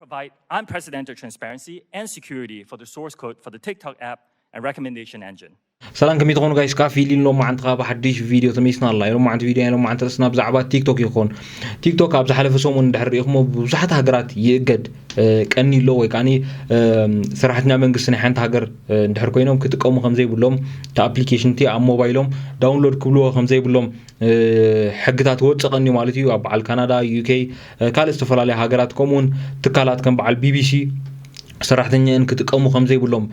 Provide unprecedented transparency and security for the source code for the TikTok app and recommendation engine. ሰላም ከመይ ትኾኑ ጋይስ? ካፊ ኢሊ ሎም መዓንቲ ካብ ሓድሽ ቪድዮ ተመይስና ኣላ። ሎም መዓንቲ ቪድዮ ሎም መዓንቲ ርእስና ብዛዕባ ቲክቶክ ይኾን። ቲክቶክ ኣብ ዝሓለፈ ሰሙን እንድሕር ርኢኹሞ ብዙሓት ሃገራት ይእገድ ቀኒ ኣሎ ወይ ከዓኒ ሰራሕተኛ መንግስቲ ናይ ሓንቲ ሃገር እንድሕር ኮይኖም ክጥቀሙ ከም ዘይብሎም፣ እቲ ኣፕሊኬሽን እቲ ኣብ ሞባይሎም ዳውንሎድ ክብልዎ ከም ዘይብሎም ሕግታት ወፀቐኒ ማለት እዩ። ኣብ በዓል ካናዳ፣ ዩኬ፣ ካልእ ዝተፈላለዩ ሃገራት ከምኡውን ትካላት ከም በዓል ቢቢሲ ሰራሕተኛን ክጥቀሙ ከም ዘይብሎም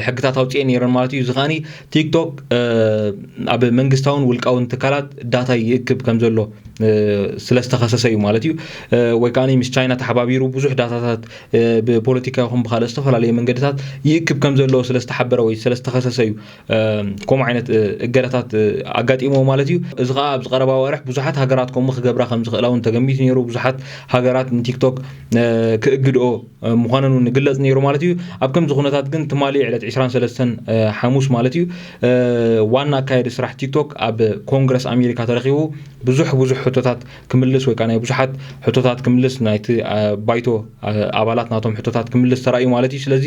ሕግታት ኣውፅኤ ነይረን ማለት እዩ። እዚ ከዓኒ ቲክቶክ ኣብ መንግስታውን ውልቃውን ትካላት ዳታ ይእክብ ከም ዘሎ ስለዝተኸሰሰ እዩ ማለት እዩ። ወይ ከዓ ምስ ቻይና ተሓባቢሩ ብዙሕ ዳታታት ብፖለቲካ ይኹን ብካልእ ዝተፈላለዩ መንገድታት ይእክብ ከም ዘለዎ ስለዝተሓበረ ወይ ስለዝተኸሰሰ እዩ ከምኡ ዓይነት እገዳታት ኣጋጢሞ ማለት እዩ። እዚ ከዓ ኣብዚ ቀረባ ወርሕ ብዙሓት ሃገራት ከምኡ ክገብራ ከም ዝኽእላ እውን ተገሚቱ ነይሩ። ብዙሓት ሃገራት ንቲክቶክ ክእግድኦ ምዃነን እውን ይግለጽ ነይሩ ማለት እዩ። ኣብ ከምዚ ኩነታት ግን ትማሊ ዕለት ዕስራን ሰለስተን ሓሙስ ማለት እዩ ዋና ኣካየዲ ስራሕ ቲክቶክ ኣብ ኮንግረስ ኣሜሪካ ተረኺቡ ብዙሕ ብዙሕ ሕቶታት ክምልስ ወይ ከዓ ናይ ብዙሓት ሕቶታት ክምልስ ናይቲ ባይቶ ኣባላት ናቶም ሕቶታት ክምልስ ተራእዩ ማለት እዩ። ስለዚ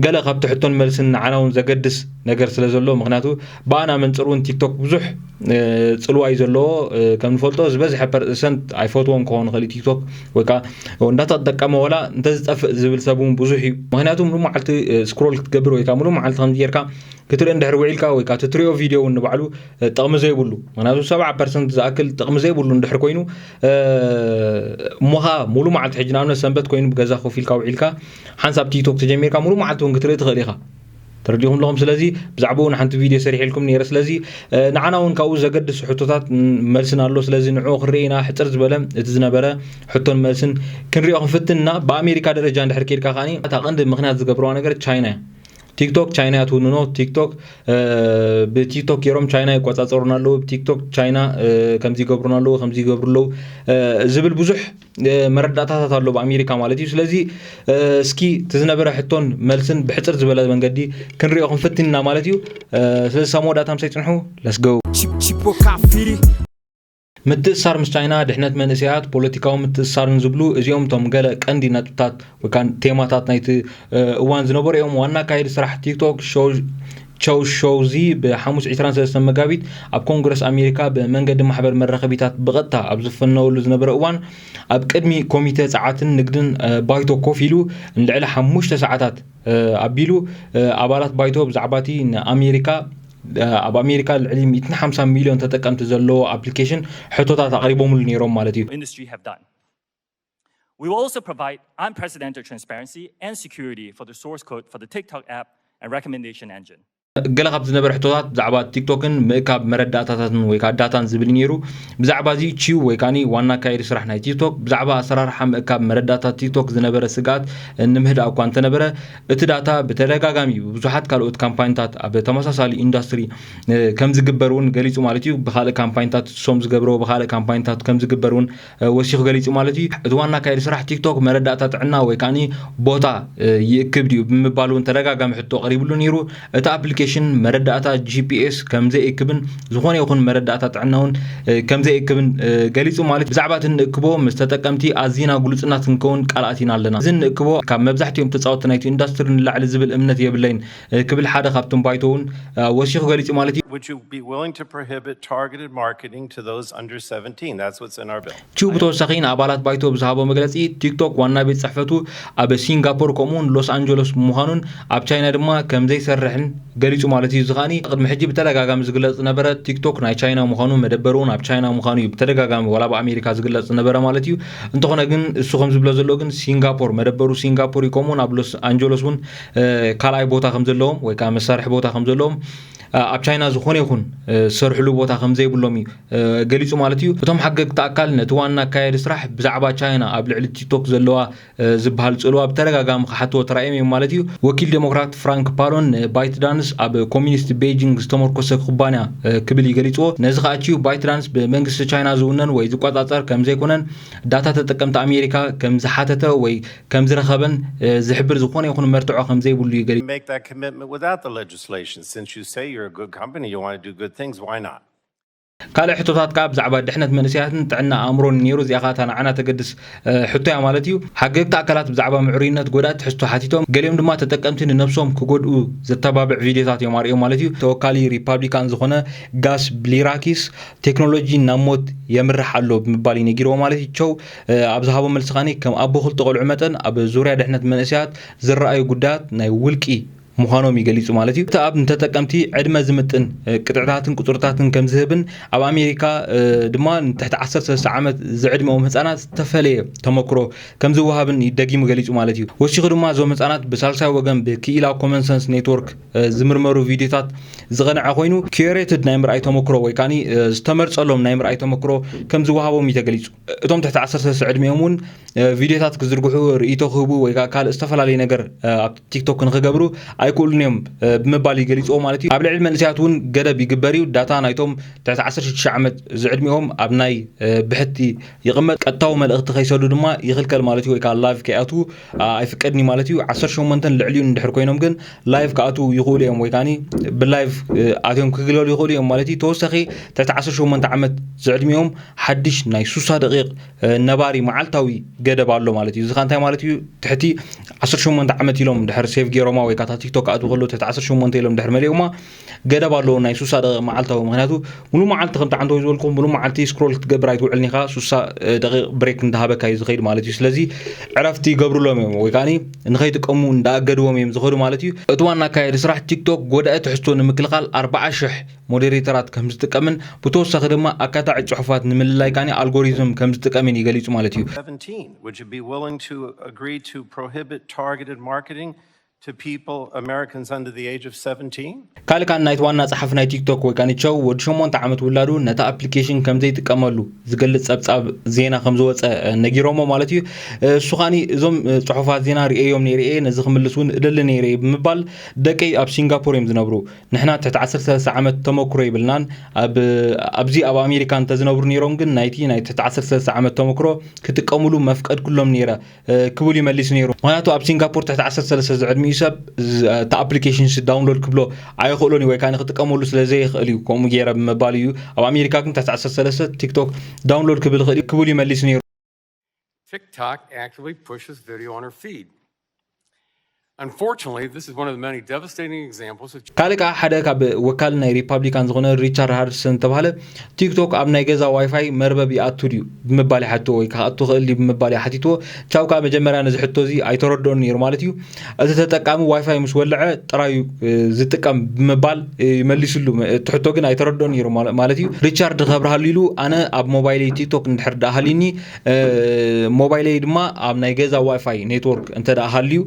ገለ ካብቲ ሕቶን መልስን ንዓና እውን ዘገድስ ነገር ስለ ዘሎ ምክንያቱ ብኣና መንፅር እውን ቲክቶክ ብዙሕ ፅልዋ እዩ ዘለዎ። ከም ንፈልጦ ዝበዝሐ ፐርሰንት ኣይፈትዎን ክኸውን ይኽእል ቲክቶክ ወይ ከዓ እንዳተጠቀመ ወላ እንተዝጠፍእ ዝብል ሰብ እውን ብዙሕ እዩ። ምክንያቱ ሙሉ መዓልቲ ስክሮል ክትገብር ወይ ከዓ ሙሉ መዓልቲ ከምዚ ጌርካ ክትርኢ እንድሕር ውዒልካ ወይ ከዓ ትትሪኦ ቪድዮ እውን ንባዕሉ ጥቕሚ ዘይብሉ ምክንያቱ ሰብዓ ፐርሰንት ዝኣክል ጥቕሚ ዘይብሉ እንድሕር ኮይኑ እሞ ከዓ ሙሉ መዓልቲ ሕጂ ንኣብነት ሰንበት ኮይኑ ብገዛ ኮፍ ኢልካ ውዒልካ ሓንሳብ ቲክቶክ ተጀሚርካ ሙሉ መዓልቲ እውን ክትርኢ ትኽእል ኢኻ። ተረዲኹም ኣለኹም። ስለዚ ብዛዕባኡ ንሓንቲ ቪድዮ ሰሪሐልኩም ነይረ። ስለዚ ንዓና እውን ካብኡ ዘገድስ ሕቶታት መልስን ኣሎ። ስለዚ ንዕኡ ክንርኢ ኢና። ሕፅር ዝበለ እቲ ዝነበረ ሕቶን መልስን ክንሪኦ ክንፍትን ኢና። ብኣሜሪካ ደረጃ እንድሕር ከይድካ ከዓኒ እታ ቀንዲ ምክንያት ዝገብርዋ ነገር ቻይና እያ። ቲክቶክ ቻይና እያ ትውንኖ። ቲክቶክ ብቲክቶክ ገይሮም ቻይና ይቆፃፀሩና ኣለዉ። ብቲክቶክ ቻይና ከምዚ ይገብሩና ኣለዉ፣ ከምዚ ይገብሩ ኣለዉ ዝብል ብዙሕ መረዳእታታት ኣሎ ብኣሜሪካ ማለት እዩ። ስለዚ እስኪ እቲ ዝነበረ ሕቶን መልስን ብሕፅር ዝበለ መንገዲ ክንሪኦ ክንፍትን ኢና ማለት እዩ። ስለዚ ሳብ መወዳእታ ምሳይ ፅንሑ። ለስገው Chip- Chipo Kafiri. ምትእሳር ምስ ቻይና፣ ድሕነት መንእሰያት፣ ፖለቲካዊ ምትእሳርን ዝብሉ እዚኦም እቶም ገለ ቀንዲ ነጥብታት ወይ ከዓ ቴማታት ናይቲ እዋን ዝነበሩ እዮም። ዋና ኣካየዲ ስራሕ ቲክቶክ ሾው ሾው ሾውዚ ብሓሙስ ዕስራን ሰለስተን መጋቢት ኣብ ኮንግረስ ኣሜሪካ ብመንገዲ ማሕበር መራኸቢታት ብቐጥታ ኣብ ዝፍነወሉ ዝነበረ እዋን ኣብ ቅድሚ ኮሚተ ጸዓትን ንግድን ባይቶ ኮፍ ኢሉ ንልዕሊ ሓሙሽተ ሰዓታት ኣቢሉ ኣባላት ባይቶ ብዛዕባ እቲ ንኣሜሪካ ኣብ ኣሜሪካ ልዕሊ ሚእትን ሓምሳን ሚልዮን ተጠቀምቲ ዘለዎ ኣፕሊኬሽን ሕቶታት ኣቕሪቦምሉ ነይሮም ማለት እዩ። industry have done. We will also provide unprecedented transparency and security for the source code for the TikTok app and recommendation engine. ገለ ካብ ዝነበረ ሕቶታት ብዛዕባ ቲክቶክን ምእካብ መረዳእታታትን ወይ ከዓ ዳታን ዝብል ነይሩ። ብዛዕባ እዚ ቺው ወይ ከዓ ዋና ኣካየዲ ስራሕ ናይ ቲክቶክ ብዛዕባ ኣሰራርሓ ምእካብ መረዳእታ ቲክቶክ ዝነበረ ስግኣት ንምህዳእ እኳ እንተነበረ እቲ ዳታ ብተደጋጋሚ ብብዙሓት ካልኦት ካምፓኒታት ኣብ ተመሳሳሊ ኢንዱስትሪ ከም ዝግበር እውን ገሊፁ ማለት እዩ። ብካልእ ካምፓኒታት እሶም ዝገብርዎ ብካልእ ካምፓኒታት ከም ዝግበር እውን ወሲኹ ገሊፁ ማለት እዩ። እቲ ዋና ኣካየዲ ስራሕ ቲክቶክ መረዳእታ ጥዕና ወይ ከዓ ቦታ ይእክብ ድዩ ብምባል እውን ተደጋጋሚ ሕቶ ቀሪብሉ ነይሩ። እቲ ኣፕሊኬሽን መረዳእታ ጂፒኤስ ከም ዘይእክብን ዝኾነ ይኹን መረዳእታ ጥዕና እውን ከም ዘይእክብን ገሊፁ ማለት ብዛዕባ እቲ እንእክቦ ምስ ተጠቀምቲ ኣዚና ግሉፅና ክንከውን ቃል ኣቲና ኣለና። እዚ እንእክቦ ካብ መብዛሕትኦም ተፃወቲ ናይቲ ኢንዱስትሪ ንላዕሊ ዝብል እምነት የብለይን ክብል ሓደ ካብቶም ባይቶ እውን ወሲኹ ገሊፁ ማለት እዩ። Would you be willing to prohibit targeted marketing to those under seventeen? That's what's in our bill. ቺው ብተወሳኺ ንኣባላት ባይቶ ብዝሃቦ መግለፂ ቲክቶክ ዋና ቤት ፅሕፈቱ ኣብ ሲንጋፖር ከምኡውን ሎስ ኣንጀሎስ ምዃኑን ኣብ ቻይና ድማ ከም ዘይሰርሕን ገሊፁ ማለት እዩ። እዚ ከዓኒ ቅድሚ ሕጂ ብተደጋጋሚ ዝግለፅ ዝነበረ ቲክቶክ ናይ ቻይና ምዃኑ መደበሩ እውን ኣብ ቻይና ምዃኑ እዩ ብተደጋጋሚ ዋላ ብኣሜሪካ ዝግለፅ ዝነበረ ማለት እዩ። እንተኾነ ግን እሱ ከም ዝብሎ ዘሎ ግን ሲንጋፖር መደበሩ ሲንጋፖር እዩ። ከምኡውን ኣብ ሎስ ኣንጀሎስ እውን ካልኣይ ቦታ ከም ዘለዎም ወይ ከዓ መሳርሒ ቦታ ከም ዘለዎም ኣብ ቻይና ዝኾነ ይኹን ዝሰርሕሉ ቦታ ከም ዘይብሎም እዩ ገሊፁ ማለት እዩ። እቶም ሓገግቲ ኣካል ነቲ ዋና ኣካያዲ ስራሕ ብዛዕባ ቻይና ኣብ ልዕሊ ቲክቶክ ዘለዋ ዝበሃል ፅልዋ ብተደጋጋሚ ክሓትዎ ተራእዮም እዮም ማለት እዩ። ወኪል ዴሞክራት ፍራንክ ፓሎን ንባይት ዳንስ ኣብ ኮሚኒስት ቤጂንግ ዝተመርኮሰ ኩባንያ ክብል እዩ ገሊፅዎ። ነዚ ከዓ ቺው ባይት ዳንስ ብመንግስቲ ቻይና ዝውነን ወይ ዝቆፃፀር ከም ዘይኮነን ዳታ ተጠቀምቲ ኣሜሪካ ከም ዝሓተተ ወይ ከም ዝረኸበን ዝሕብር ዝኾነ ይኹን መርትዖ ከም ዘይብሉ እዩ ገሊፁ። Make that commitment without the legislation. Since you say you're a good company, you want to do good things, why not? ካልእ ሕቶታት ከኣ ብዛዕባ ድሕነት መንእሰያትን ጥዕና ኣእምሮን ነይሩ። እዚኣ ከኣ እታ ንዓና ተገድስ ሕቶ እያ ማለት እዩ። ሓገግቲ ኣካላት ብዛዕባ ምዕሩይነት ጎዳእቲ ትሕዝቶ ሓቲቶም፣ ገሊኦም ድማ ተጠቀምቲ ንነብሶም ክጎድኡ ዘተባብዕ ቪድዮታት እዮም ኣርእዮም ማለት እዩ። ተወካሊ ሪፓብሊካን ዝኾነ ጋስ ብሊራኪስ፣ ቴክኖሎጂ ናብ ሞት የምርሕ ኣሎ ብምባል እዩ ነጊርዎ ማለት እዩ። ቸው ኣብ ዝሃቦ መልሲ ከኣ ከም ኣቦ ክልተ ቆልዑ መጠን ኣብ ዙርያ ድሕነት መንእሰያት ዝረኣዩ ጉዳያት ናይ ውልቂ ምዃኖም እዩ ገሊጹ ማለት እዩ። እቲ ኣብ ንተጠቀምቲ ዕድመ ዝምጥን ቅጥዕታትን ቁጽርታትን ከም ዝህብን ኣብ ኣሜሪካ ድማ ንትሕቲ ዓሰርተ ሰለስተ ዓመት ዝዕድመኦም ህጻናት ዝተፈለየ ተመክሮ ከም ዝወሃብን እዩ ደጊሙ ገሊጹ ማለት እዩ። ወሲኹ ድማ እዞም ህጻናት ብሳልሳይ ወገን ብክኢላ ኮመን ሰንስ ኔትወርክ ዝምርመሩ ቪድዮታት ዝቐንዐ ኮይኑ፣ ኪዩሬትድ ናይ ምርኣይ ተመክሮ ወይ ከኣ ዝተመርጸሎም ናይ ምርኣይ ተመክሮ ከም ዝወሃቦም እዩ ተገሊጹ። እቶም ትሕቲ ዓሰርተ ሰለስተ ዕድሚኦም እውን ቪድዮታት ክዝርግሑ፣ ርእይቶ ክህቡ ወይ ከዓ ካልእ ዝተፈላለየ ነገር ኣብ ቲክቶክ ንክገብሩ ኣይክእሉን እዮም ብምባል ይገሊፅዎ ማለት እዩ። ኣብ ልዕሊ መንእሰያት እውን ገደብ ይግበር እዩ። ዳታ ናይቶም ትሕቲ ዓሰርተ ሽዱሽተ ዓመት ዝዕድሚኦም ኣብ ናይ ብሕቲ ይቕመጥ። ቀጥታዊ መልእኽቲ ከይሰዱ ድማ ይኽልከል ማለት እዩ። ወይ ከዓ ላይቭ ከይኣትዉ ኣይፍቀድን እዩ ማለት እዩ። ዓሰርተ ሸሞንተን ልዕሊኡን እንድሕር ኮይኖም ግን ላይቭ ክኣትዉ ይኽእሉ እዮም ወይ ከዓ ብላይቭ ኣትዮም ክግለሉ ይኽእሉ እዮም ማለት እዩ። ተወሳኺ ትሕቲ ዓሰርተ ሸሞንተ ዓመት ዝዕድሚኦም ሓድሽ ናይ ሱሳ ደቂቕ ነባሪ መዓልታዊ ገደብ ኣሎ ማለት እዩ። እዚ ከኣ እንታይ ማለት እዩ? ትሕቲ ዓሰርተ ሸሞንተ ዓመት ኢሎም ድሕር ሴቭ ገይሮማ ወይ ካታ ቲክቶክ ክኣትዉ ከለዉ ትሕቲ ዓሰርተ ሸሞንተ ኢሎም ድሕር መሊኦማ ገደብ ኣለዎ ናይ ሱሳ ደቂቕ መዓልታዊ። ምክንያቱ ሙሉ መዓልቲ ከምቲ ዓንተወይ ዝበልኩም ሙሉ መዓልቲ ስክሮል ክትገብር ኣይትውዕልን ኢኻ። ሱሳ ደቂቕ ብሬክ እንዳሃበካ እዩ ዝኸይድ ማለት እዩ። ስለዚ ዕረፍቲ ይገብሩሎም እዮም ወይ ከኣ ንኸይጥቀሙ እንዳኣገድዎም እዮም ዝኸዱ ማለት እዩ። እቲ ዋና ኣካያዲ ስራሕ ቲክቶክ ጎዳኢ ትሕዝቶ ንምክልኻል ኣርባዓ ሽሕ ሞዴሬተራት ከም ዝጥቀምን ብተወሳኺ ድማ ኣካታዒ ጽሑፋት ንምልላይ ካኒ ኣልጎሪዝም ከም ዝጥቀምን ይገሊጹ ማለት እዩ። seventeen, would you be willing to agree to prohibit targeted marketing to people, Americans under the age of seventeen? ካልእ ካን ናይቲ ዋና ጸሓፊ ናይ ቲክቶክ ወይ ካኒ ቸው ወዲ ሸሞንተ ዓመት ውላዱ ነቲ ኣፕሊኬሽን ከም ዘይጥቀመሉ ዝገልጽ ጸብጻብ ዜና ከም ዝወጸ ነጊሮሞ ማለት እዩ። እሱ ካኒ እዞም ጽሑፋት ዜና ርእዮም ነይረ እየ፣ ነዚ ክምልስ እውን እደሊ ነይረ እየ ብምባል ደቀይ ኣብ ሲንጋፖር እዮም ዝነብሩ። ንሕና ትሕቲ ዓሰርተ ሰለስተ ዓመት ተመክሮ ይብልናን ኣብዚ ኣብ ኣሜሪካ እንተዝነብሩ ነይሮም ግን ናይቲ ናይ ትሕቲ ዓሰርተ ሰለስተ ዓመት ተመክሮ ክጥቀምሉ መፍቀድኩሎም ነይረ ክብል ይመሊስ ነይሩ። ምክንያቱ ኣብ ሲንጋፖር ትሕቲ ዓሰርተ ሰለስተ ዝዕድሚኡ ሰብ እቲ ኣፕሊኬሽን ዳውንሎድ ክብሎ ኣይኽእሎን እዩ ወይ ከዓ ክጥቀመሉ ስለ ዘይኽእል እዩ ከምኡ ገይረ ብምባል እዩ። ኣብ ኣሜሪካ ግን ትሕቲ ዓሰርተ ሰለስተ ቲክቶክ ዳውንሎድ ክብል ይኽእል እዩ ክብል ይመሊስ ነይሩ። TikTok actually pushes video on her feed. Unfortunately, this is one of the many devastating examples of ካልእ ከዓ ሓደ ካብ ወካል ናይ ሪፓብሊካን ዝኾነ ሪቻርድ ሃድሰን ዝተባሃለ ቲክቶክ ኣብ ናይ ገዛ ዋይፋይ መርበብ ይኣቱ ድዩ ብምባል ይሓትዎ ወይ ክኣቱ ክእል ድዩ ብምባል ይሓቲትዎ። ቻው ከዓ መጀመርያ ነዚ ሕቶ እዚ ኣይተረድኦን ነይሩ ማለት እዩ። እቲ ተጠቃሚ ዋይፋይ ምስ ወልዐ ጥራዩ ዝጥቀም ብምባል ይመሊስሉ። እቲ ሕቶ ግን ኣይተረድኦን ነይሩ ማለት እዩ። ሪቻርድ ከብርሃሉ ኢሉ ኣነ ኣብ ሞባይለይ ቲክቶክ እንድሕር ደኣ ሃልዩኒ ሞባይለይ ድማ ኣብ ናይ ገዛ ዋይፋይ ኔትወርክ እንተ ደኣ ሃልዩ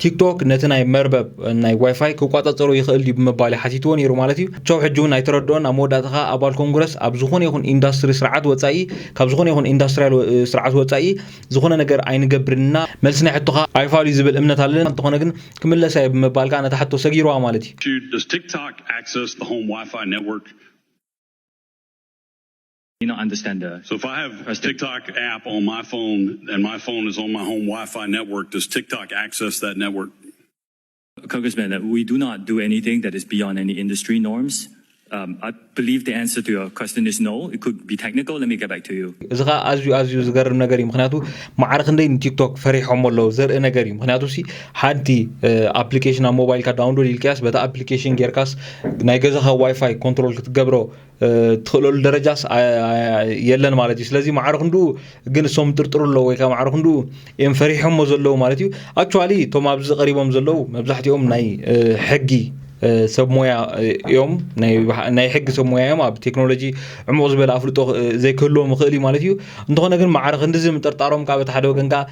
ቲክቶክ ነቲ ናይ መርበብ ናይ ዋይፋይ ክቋጻጸሮ ይኽእል ድዩ ብምባል ሓቲትዎ ነይሩ ማለት እዩ። ቸው ሕጂ እውን ኣይተረድኦን። ኣብ መወዳእታ ከኣ ኣባል ኮንግረስ ኣብ ዝኾነ ይኹን ኢንዳስትሪ ስርዓት ወጻኢ ካብ ዝኾነ ይኹን ኢንዳስትሪያል ስርዓት ወጻኢ ዝኾነ ነገር ኣይንገብርና መልሲ ናይ ሕቶኻ ኣይፋሉ ዝብል እምነት ኣለና። እንተኾነ ግን ክምለስ እየ ብምባል ከኣ ነታ ሕቶ ሰጊርዋ ማለት እዩ። Does TikTok access the home Wi-Fi network? You not understand the So if I have a TikTok app on my phone and my phone is on my home Wi-Fi network, does TikTok access that network? Congressman, uh, we do not do anything that is beyond any industry norms. Um, I believe the answer to your question is no. It could be technical. Let me get back to you. እዚ ከዓ ኣዝዩ ኣዝዩ ዝገርም ነገር እዩ። ምክንያቱ ማዕረ ክንደይ ንቲክቶክ ፈሪሖም ኣለዉ ዘርኢ ነገር እዩ። ምክንያቱ ሲ ሓንቲ ኣፕሊኬሽን ኣብ ሞባይልካ ዳውንሎድ ኢልካያስ በቲ ኣፕሊኬሽን ጌርካስ ናይ ገዛኻ ዋይፋይ ኮንትሮል ክትገብሮ ትኽእለሉ ደረጃስ የለን ማለት እዩ። ስለዚ ማዕረ ክንድኡ ግን እሶም ጥርጥሩ ኣለዉ ወይ ከዓ ማዕረ ክንድኡ እዮም ፈሪሖሞ ዘለዉ ማለት እዩ። ኣክቹዋሊ እቶም ኣብዚ ቀሪቦም ዘለዉ መብዛሕትኦም ናይ ሕጊ ሰብ ሞያ እዮም። ናይ ሕጊ ሰብ ሞያ እዮም። ኣብ ቴክኖሎጂ ዕሙቕ ዝበለ ኣፍልጦ ዘይክህልዎም ይኽእል እዩ ማለት እዩ። እንተኾነ ግን ማዕረ ክንድዚ ምጥርጣሮም ካብ እቲ ሓደ ወገን ከዓ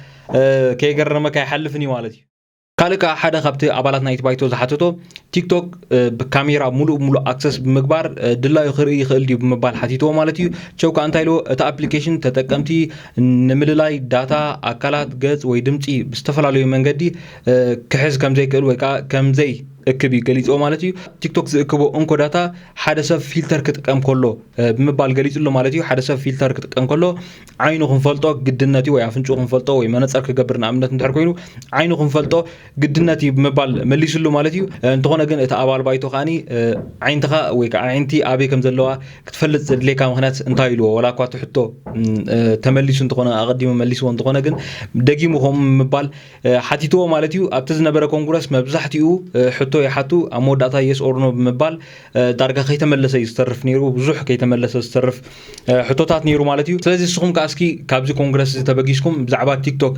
ከየገረመካ ኣይሓልፍን እዩ ማለት እዩ። ካልእ ከዓ ሓደ ካብቲ ኣባላት ናይቲ ባይቶ ዝሓተቶ ቲክቶክ ብካሜራ ሙሉእ ብሙሉእ ኣክሰስ ብምግባር ድላዩ ክርኢ ይኽእል ድዩ ብምባል ሓቲትዎ ማለት እዩ። ቸው ከዓ እንታይ ኢልዎ እቲ ኣፕሊኬሽን ተጠቀምቲ ንምልላይ ዳታ ኣካላት ገጽ ወይ ድምፂ ብዝተፈላለዩ መንገዲ ክሕዝ ከምዘይክእል ወይ ከዓ ከምዘይ እክብ እዩ ገሊፅዎ ማለት እዩ። ቲክቶክ ዝእክቦ እንኮ ዳታ ሓደ ሰብ ፊልተር ክጥቀም ከሎ ብምባል ገሊፁ ኣሎ ማለት እዩ። ሓደ ሰብ ፊልተር ክጥቀም ከሎ ዓይኑ ክንፈልጦ ግድነት እዩ፣ ወይ ኣፍንጭኡ ክንፈልጦ፣ ወይ መነፀር ክገብር ንኣብነት እንድሕር ኮይኑ ዓይኑ ክንፈልጦ ግድነት እዩ ብምባል መሊሱሉ ማለት እዩ። እንተኾነ ግን እቲ ኣባል ባይቶ ከዓኒ ዓይንትኻ ወይ ከዓ ዓይንቲ ኣበይ ከም ዘለዋ ክትፈልጥ ዘድልየካ ምክንያት እንታይ ኢልዎ? ወላ እኳ እቲ ሕቶ ተመሊሱ እንተኾነ፣ ኣቐዲሙ መሊስዎ እንተኾነ ግን ደጊሙ ከምኡ ምባል ሓቲትዎ ማለት እዩ። ኣብቲ ዝነበረ ኮንግረስ መብዛሕትኡ ሕቶ ይሓቱ፣ ኣብ መወዳእታ የስ ኦርኖ ብምባል ዳርጋ ከይተመለሰ እዩ ዝተርፍ ነይሩ። ብዙሕ ከይተመለሰ ዝተርፍ ሕቶታት ነይሩ ማለት እዩ። ስለዚ ንስኹም ከዓ እስኪ ካብዚ ኮንግረስ እዚ ተበጊስኩም ብዛዕባ ቲክቶክ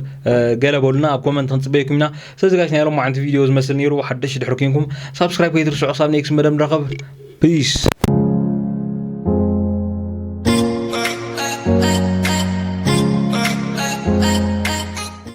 ገለ በሉና፣ ኣብ ኮመንት ክንፅበየኩም ኢና። ስለዚ ጋሽ ናይ ሎማዓንቲ ቪድዮ ዝመስል ነይሩ። ሓደሽ ድሕር ኮንኩም ሳብስክራይብ ከይትርስዑ። ክሳብ ኔክስት መደብ ንራኸብ። ፒስ።